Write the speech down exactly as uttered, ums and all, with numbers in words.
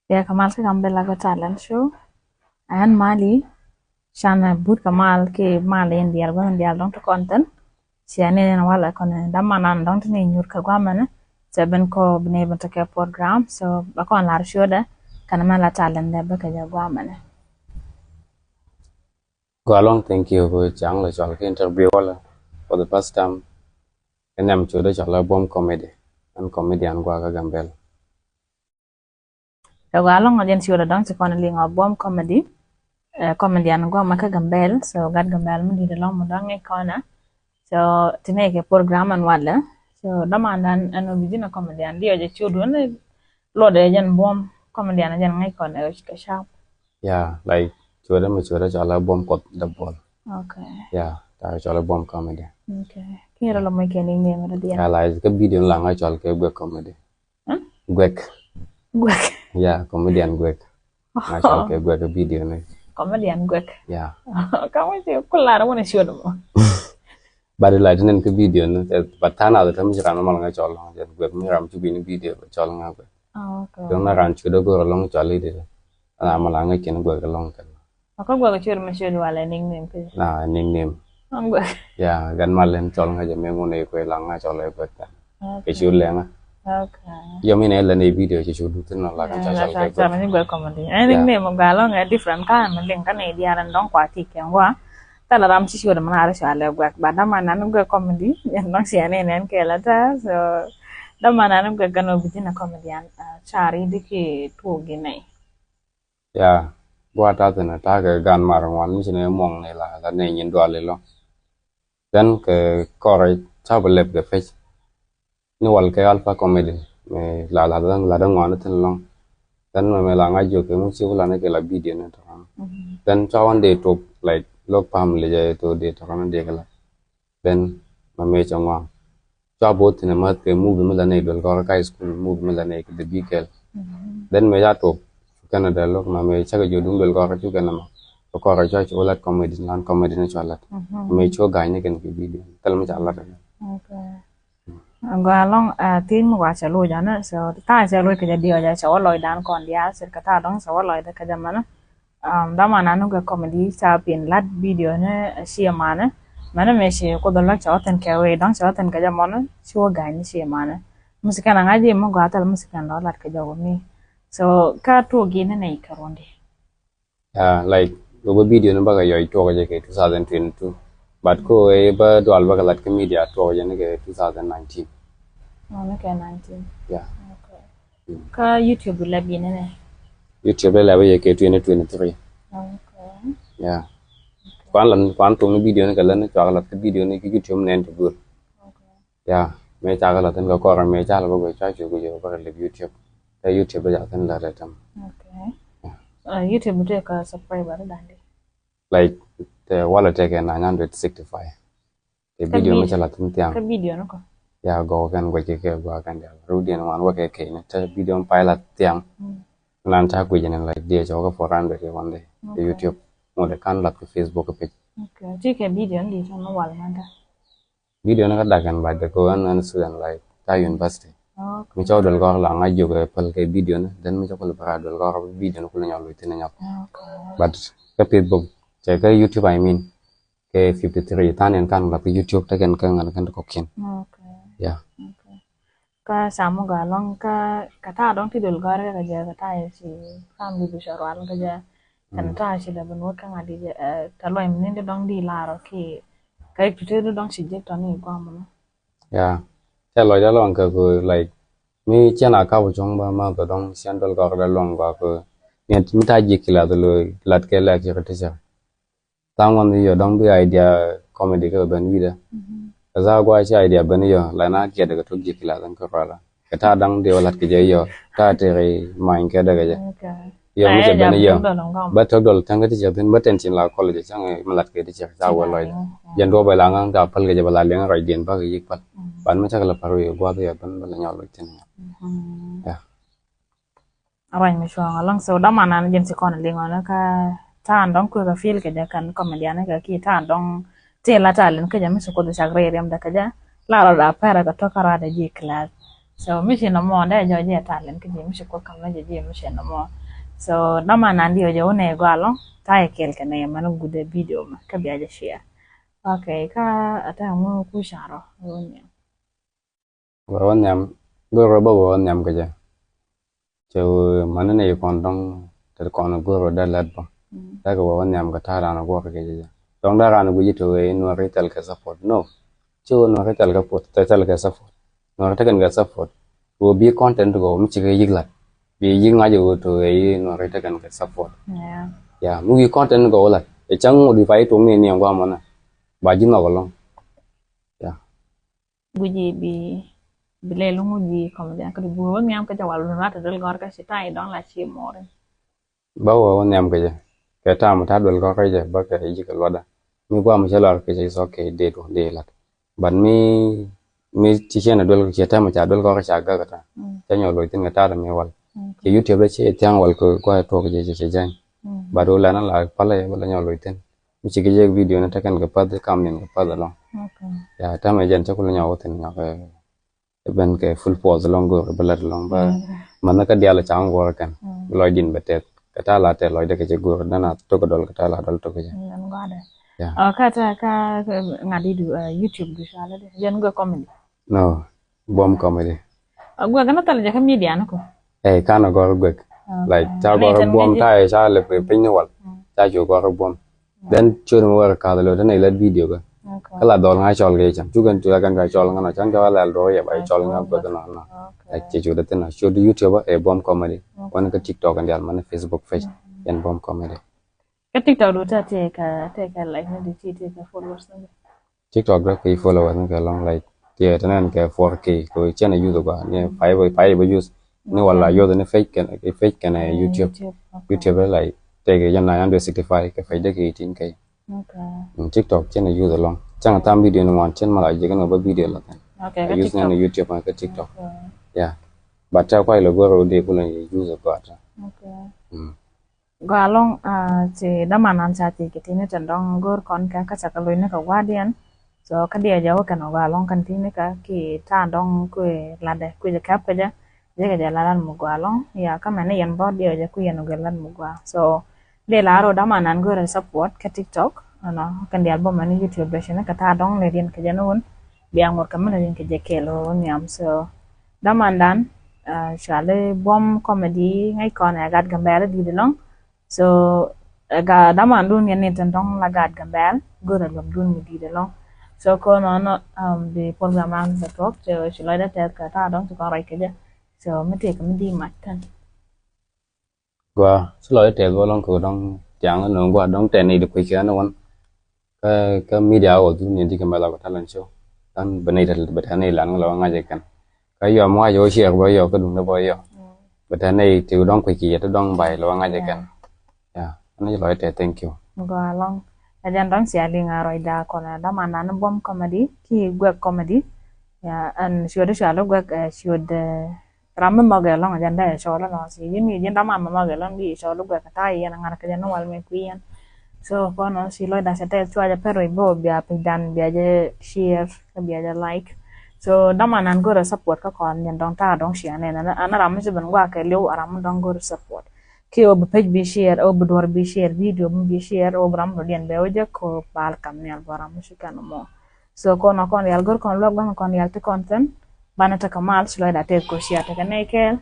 Bia kɛ mal kä Gambella Got Talent Show. Ɛn mali canɛ but kɛ mal ki mal in dial gua̱n dial dɔ̱ŋ ti kɔn thin. Cia ni ni walɛ kɔn damanan dɔ̱ŋ ti ni nyur kɛ guamɛni. Cɛ ben kɔ bini ben tekɛ program, so bɛ kɔn lar ciötdɛ kɛn mɛ la talent dɛ bä kɛ jɛ guamɛni. Gua lɔŋ, thank you kɛ cäŋ lɛ cɔl kɛ interview walɛ for the first time. Kɛ nɛm ciötdɛ cɔl lɛ Buɔm Comedy, ɛn comedian gua kä Gambella. Kɛ gua lɔŋ, jɛn ciötdɛ dɔ̱ŋ ci kɔn liŋ ɔ Buɔm Comedy. Ɛ, comedian gua mɛ kä Gambella, so gat Gambella mi di̱t lɔŋ mi dɔ̱ŋ ŋi̱c kɔnɛ. So ti nɛ kɛ program ɛn walɛ. So dämandan ɛn ɔ bi ji̱n ɛ comedian diɔ jɛ ciötdun luɔtdɛ jɛn Buɔm Comedian jɛn ŋi̱c kɔnɛ kɛ cap. Yeah, like ciötdɛ mi ciötdɛ cɔl lɛ Buɔm Kuɔth Däbuɔl. Okay. Yeah, ta cɔl lɛ Buɔm Comedy. Okay. Kiɛ rɔ lɔ mɔ kɛ nickname rɔ diɛ. Yeah, like kä video la ŋa cɔl kɛ Guek Comedy. Huh? Guek. Guek. Yeah, comedian Guek. Ŋa cɔl kɛ Guek kä video ni. Comedian Guek. Yeah. Ka mɔ ci kular wani ciötdɛ mɔ. But like nɛn kä video ni, but tana the time ci ran mal ŋa cɔl lɔŋ jɛ Guek, mi ram ci bi ni video cɔl ŋa Guek. Oh, okay. Dɔn na ran ciötdɛ go̱r lɔŋ cɔl i di. Ana mal ŋa kin Guek lɔŋ kɛ. Kä Guek ciöt mi ciöt walɛ nickname kɛ. Na nickname. Guek. Yeah, gan mal lɛn cɔl ŋa jɛ mi ŋun i kuɛ la ŋa cɔl i Guek tɛn. Okay. Kɛ ciöt lɛ ŋa. Okay. Yɔ mi nɛ lɛ ni video ci ciöt du thin nɔ la kan ca cɔl kɛ Guek. Ca ni Guek Comedy. Ɛn nickname gua lɔŋ ɛ different kan mi liŋ kan i diaran dɔŋ kua ti kɛ gua. Thilɛ ram ci ciöt mi na ri cɔl i Guek. Ba dama nan Guek Comedy. Yɛn dɔŋ cia ni nɛn kɛ la ta. So dama nan Guek gan ɔ bi ji̱n ɛ comedian. Car i di ki tuɔk gi nɛy. Ya, gua ta̱thi̱n ta̱kɛ gan mar ŋuan mi ci ni muɔŋ ni la la ni nyin dual ilɔ. Then kɛ kɔrɛ ca bi lɛp kɛ pec ni wal kɛ Alpha Comedy mi la la la ŋuan thin lɔŋ. Then mɛ mɛ la ŋa jiök kɛ mu ci wula ni kɛ la video ni tɔkɔn. Then ca wan dee tok, like, lok pam li jɛ to dee tɔkɔn dee kɛ la. Then mɛ mɛ cɛ ŋuan. Cua both in a math kɛ movie mi la nɛy duel gɔrä ka school, movie mi la nɛy kɛ the big girl. Then mɛ ca tuɔk Canada lok mɛ mɛ cakɛ jiɔ duŋ duel gɔrä cu kɛ nɛ ma. Kɛ kɔrɛ cua ci wä lat comedy, lan comedy ni cua lat. Mɛ cua ga̱ny ni kɛn kɛ video. Thil mi ca lat. Okay. Gua lɔŋ, ah, thiec mi wa cɛ loc anɛ, so ta̱a̱ cɛ loc kɛ jɛ diɔ jɛ cɛ wä lɔcdan kɔn diaal, cɛ kɛ ta̱a̱ dɔŋ cɛ wä lɔcdɛ kɛ jɛ mɛnɛ. Um, dama nanu kɛ comedy ca pin lat video ni, eh, cie manɛ. Mɛnɛ mɛ ci Kuoth lɔc cɛ wä thin kɛ wee dɔŋ cɛ wä thin kɛ jɛ mɔnɛ ci wä ga̱ny ni cie manɛ. Musikɛn aŋa ji̱ mi gɔaa thil musikɛn lɔ lat kɛ jɛ wä mi. So ka tuɔk gi̱n ni nɛy kɛ ruɔ̱ndi. Yeah, like, wä bä video ni bakɛ yɔc tuɔk jɛ kɛ two thousand twenty-two. But ko ɛ bä dual bakɛ lat kɛ media tuɔk jɛ ni kɛ two thousand nineteen. Oh, ni kɛ nineteen. Yeah. Okay. Kä YouTube lɛ bi ni nɛ? YouTube lɛ lɛ bä yɛ kɛ twenty twenty-three. Okay. Yeah. Kuan lan, kuan tum ni video ni kɛ lɛ ni cuak lat kä video ni kɛ YouTube nɛn ti gul. Okay. Yeah, mɛ cakɛ lat thin kɛ kɔrɛ mɛ cakɛ lɛ bä guɛ cua cuɛ guɛ jɛ bä lɛ YouTube. Kɛ YouTube bä cakɛ thin lɛ rɛ tɛm. Okay. Yeah. Uh, YouTube tɛ kɛ subscriber dan di. Like, tɛ walɛ tɛ kɛ nine hundred sixty-five. Kɛ video mi cɛ lat thin thiaŋ. Kɛ video ni kɔ. Ya gɔw kɛn guɛ kɛ kɛ gua kɛn dial. Rudiɛn wan wä kɛ kɛ ni tɛ video mi pay lat thiaŋ. Nan ta guɛ jɛ ni like diɛ cɛ wä kɛ four hundred kɛ one day. Kɛ YouTube. Ŋut kan lat kɛ Facebook kɛ page. Okay. Ti kɛ video ni di tɔn wal man ta. Video ni kä dak ɛn bac dɛ kɛ ɣän ɣän student, like, ta university. Okay. Mi cɔw duel gɔk la ŋa̱c jiök ɛ päl kɛ video ni, then mi cɔw kul bä duel gɔk video ni kul nyɔl wi̱i̱ thin nyɔk. Okay. But kä Facebook, cɛ kä YouTube, I mean, kɛ fifty three, than ɛn kan la kä YouTube, tekɛn kä ŋän kɛn kɔkiɛn. Okay. Yeah. Okay. Kä ca mi gɔaa ɛlɔ̱ŋ kä, kä ta̱a̱ dɔ̱ŋ ti duel gɔ̱rä kɛ jɛ kä ta̱a̱ yɛ ci family bi cɛ rual kä jɛ. Kɛn ta̱a̱ ci lɛ bi nuɔ̱t kä ŋa̱ di jɛ, eh, tɛ luɔ̱ny mi ni di dɔ̱ŋ di lar ɔ ki kɛ rik ti ti di dɔ̱ŋ ci jek tɔ̱ ni guam ni. Ya. Cɛ lɔc dee luɔ̱ŋ kɛ ku, like, mi cɛn a kap cuɔ̱ŋ ba ma kɛ dɔ̱ŋ cɛn duel gɔ̱rä dee luɔ̱ŋ gɔaa ku. Ni mi ta̱a̱ ji̱ ki lath lo lat kɛ lɛ ki rik ti cɛ. Tha̱a̱ŋ wan yɔ dɔ̱ŋ bi idea comedy kɛ ben wi̱dɛ. Ɛ tha̱a̱ gua̱a̱ ci idea ben yɔ la na kiɛt kɛ tok ji̱ ki la dhän kɛ ruala. Kɛ ta̱a̱ da̱ŋ dee wä la̱t kɛ jɛ yɔ ta̱a̱ tëëk many kɛ dɛ kɛ jɛ. Okay. Yɔ mi cɛ ben yɔ bä tök dɔl täŋ kä ti cɛ thin bä tɛn cin la kɔl jɛ cäŋ mi la̱t kɛ ti cɛ ca wä lɔc. Jɛn duɔ bɛ la ŋa̱ŋ ka päl kɛ jɛ bɛ la liɛŋ rɔc diɛn bä kɛ yik päl. Ban mi cak la pa̱r wi̱i̱ gua̱th yɔ ben bä la nyɔl lɔc thin. Yeah. Ruac mi cuɔ̱ɔ̱ŋ ɛlɔ̱ŋ. So dama nan jɛn ci kɔn liŋ ɔnɔ kä ta̱a̱n dɔ̱ŋ kui̱ kä fil kɛ jɛ kɛn comedian kɛ ki ta̱a̱n dɔ̱ŋ ti la ta̱a̱ liŋ kɛ jɛ mi ci Kuoth cak rɛy riɛm dɛ kɛ jɛ la rɔ da pɛrɛ kɛ tɔ̱ kä rɔ da ji̱ class. So mi ci nɔmɔ dee jɔ jiɛ talent kä jiɛ mi ci kuɔ kam na jɛ jiɛ mi ci nɔmɔ. So dama nan di jɛ wunɛ gɔalɔ ta yɛ kɛl kɛ nɛ yɛ mani gudɛ video ma kä bia jɛ share. Okay, kä ata ŋu ku carɔ wunɛ. Wä wä nhiam gör rɔ bä wä wä nhiam kä jɛ. Cɛ wä mani nɛ yi kɔn dɔŋ tɛ kɔn gör rɔ dee lɛt bä. Dee kɛ wä wä nhiam kɛ ta̱a̱ raan guɔr kɛ jɛ jɛ dɔŋ dee raan guic tɛ wee nuɔri thɛl kɛ support no. Ci wä nuɔri thɛl kɛ support thɛl kɛ support nuɔri tekɛn kɛ support. Wä bi content kɛ wä mi ci kɛ yik lat bi yik ŋa̱c wä tɛ wee nuɔri tekɛn kɛ support. Ya mi wi̱i̱ content kɛ wä lat ɛ cäŋ wä di pa yi tuŋ ni ni ɛn guamɔ na ba ji̱ nhɔk ɛlɔŋ. Ya. Guici bi bi lɛl ŋu ji̱ comedian kä di bur wä nhiam kä jɛ wal wun rat a duel gɔr kä ci ta̱a̱ idɔŋ la ci mɔɔrin. Ba wä wä nhiam kä jɛ kɛ ta̱a̱ mi ta̱a̱ duel gɔr kä jɛ ba kɛ ji̱ kɛ luɔtdä. Mi guam cɛ lɔr kä jɛ is okay dee duɔ̱n dee lat. But mi mi ci cɛn a duel kä cɛ tɛmɛ ca duel gɔr kä ca gak kä ta̱a̱. Cɛ nyɔl loc thin kɛ ta̱a̱ mi wal. Cɛ YouTube dee cɛ thia̱ŋ wal kɛ gua̱a̱ tuɔk jɛ cɛ cɛ jɛny. But wä lɛn a la palä yɛ ba la nyɔl loc thin. Mi ci kɛ jek video ni tekɛn kɛ path kam nin kɛ path alɔŋ. Ya tɛmɛ jɛn cɛ kulɛ nyɔk wä thin nyɔk. Ɛ ben kɛ full force alɔŋ gör bä lat alɔŋ bä. Mɛn kä dial ca ŋuɔr kɛn lɔc din bɛ tɛth kɛ ta̱a̱ la tɛth lɔc dɛ kɛ cɛ gör dana tok kɛ dɔl kɛ ta̱a̱ la dɔl tok kɛ cɛ. Kä ta kä ŋa̱t di du YouTube du cɔalɛ di jɛn gör comedy. No, buɔm comedy. Guɛk ni thil jɛ kä media ni ku. Ɛ kan a gɔr guɛk. Like ca gɔr buɔm ta ɛ ca lɛ piny ni wal ca cu gɔr buɔm. Then ciöt mi wɛr kath lɛ tɛn ilɛt video kä. Kä la dhɔl ŋa cɔl kɛ cam cukɛn cu la kɛn ka cɔl ŋa nɔ can kɛ wa lɛl duɔk yɛ ba cɔl ŋa guɛk nɔ nɔ. Like cɛ cu dɛ thin a ciöt YouTube ɛ buɔm comedy. Wän kä TikTok ɛn dial mani Facebook page yɛn buɔm comedy. Kä TikTok du tɛ tɛ kɛ tɛ kɛ like ni di ti tɛ kɛ followers ni. TikTok dɔ kɛ followers ni kɛ lɔŋ like tiɛ tɛ nɛn kɛ four K kɛ cɛn a use gua ni five five use ni wala use ni page kɛn page kɛn YouTube. YouTube like tɛ kɛ jɛn nine hundred sixty five kɛ page dɛ kɛ eighteen K. TikTok cɛn a use lɔŋ cɛn a tham video ni wan cɛn ma la jɛ kɛn a ba video la kɛn. Use ni YouTube kɛ TikTok. Yeah. But tɛ kuay lɛ gua rɔ dee kulɛ use gua tɛ. Gɔaa ɛlɔ̱ŋ. Ci däman an ca thiec kɛ ti̱ni tin dɔ̱ŋ go̱o̱r kɔn kɛ kä cakɛ lo̱cni kɛ gua̱a̱r diɛn. So kä diɛ jɛ wä kɛn ɔ gɔaa ɛlɔ̱ŋ kɛn ti̱ni kä ki ta̱a̱ dɔ̱ŋ kuɛ latdɛ kuɛ jɛ kɛp kɛ jɛ jɛ kɛ jɛ lat lat mi gɔaa ɛlɔ̱ŋ. Ya kä mɛn ni yɛn bä diɛ jɛ kuɛ yɛn ɔ gɛ lat mi gɔaa. So diɛ la rɔ däman an go̱o̱r ɛ support kɛ TikTok. Ɛnɔ kɛn dial bä mɛn ni YouTube dɛ cini kɛ ta̱a̱ dɔ̱ŋ lɛ diɛn kɛ jɛ ni wun. Bia ŋuɔ̱t kɛ mɛn ni diɛn kɛ jɛ kɛɛl wä nhiam so. Dämandan cuali buɔ̱m comedy ŋäc kɔn ɛ gat Gambɛl di̱t ɛlɔ̱ŋ. So ɛ gat dämandun yɛn ni tin dɔ̱ŋ la gat Gambɛl go̱rɛ luɔmdun mi di̱t ɛlɔ̱ŋ. So kɔn ɔnɔ bi program an bɛ tuɔk ci lɔcdä tɛth kɛ ta̱a̱ dɔ̱ŋ ci kɔn rɔc kɛ jɛ. So mi tëëk mi di̱i̱t mac thin. Gua ci lɔcdä tɛth wä lɔ̱ŋ kɛ dɔ̱ŋ tiaŋ ni nööŋ gua dɔ̱ŋ tɛn ni di kui̱ kɛ ni wän. Kä kä media wä dhun ni di kɛ mɛ la kɛ talent show. Lan bɛ ni tɛt bɛ tɛn ni lan ŋä la wä ŋa̱c kɛn. Kä yɔ mɔ wä yɔ share bä yɔ kä duŋdä bä yɔ. Bɛ tɛn ni ti dɔŋ kui̱ kiɛ ti dɔŋ bay la wä ŋa̱c kɛn. Ya ni lɔcdä tɛth, thank you. Gua ɛlɔ̱ŋ. Ɛ jɛn dɔ̱ŋ cia liŋ a rɔcda kɔn ɛ dämandan buɔ̱m comedy ki guɛk comedy. Ya ɛn ciöt i̱ cual i̱ guɛk ɛ ciöt ɛ ram mi nhɔk ɛlɔ̱ŋ ɛ jɛn dee ɛ cɔl ɛlɔ̱ŋ ci ji̱n mi ji̱n däman mi nhɔk ɛlɔ̱ŋ di cɔl i̱ guɛk ɛ ta̱a̱ yɛn ɛ ŋa̱r kɛ jɛn ni wal mi kui̱ yɛn. So kɔn ɔ ci lɔcda cɛ tɛth cuacɛ pɛr wec bä ɔ bia pecdan bia jɛ share kä bia jɛ like. So däman an go̱rɛ support kä kɔn jɛn dɔ̱ŋ ta̱a̱ dɔ̱ŋ share nɛn an ram mi ci ben guak kɛ liw a ram mi dɔ̱ŋ go̱rɛ support. Ki ɔ bi pec bi share ɔ bi duɔr bi share video mi bi share ɔ bi ram dɔ̱diɛn bɛ wä jɛ kɔ pal kam nial bä ram mi ci kɛn mɔ. So kɔn ɔ kɔn rial go̱r kɔn luɔk bäŋ kɔn rial ti kɔn thin. Banɛ tekɛ mal ci lɔcda tɛth kɔ share tekɛ nɛy kɛɛl.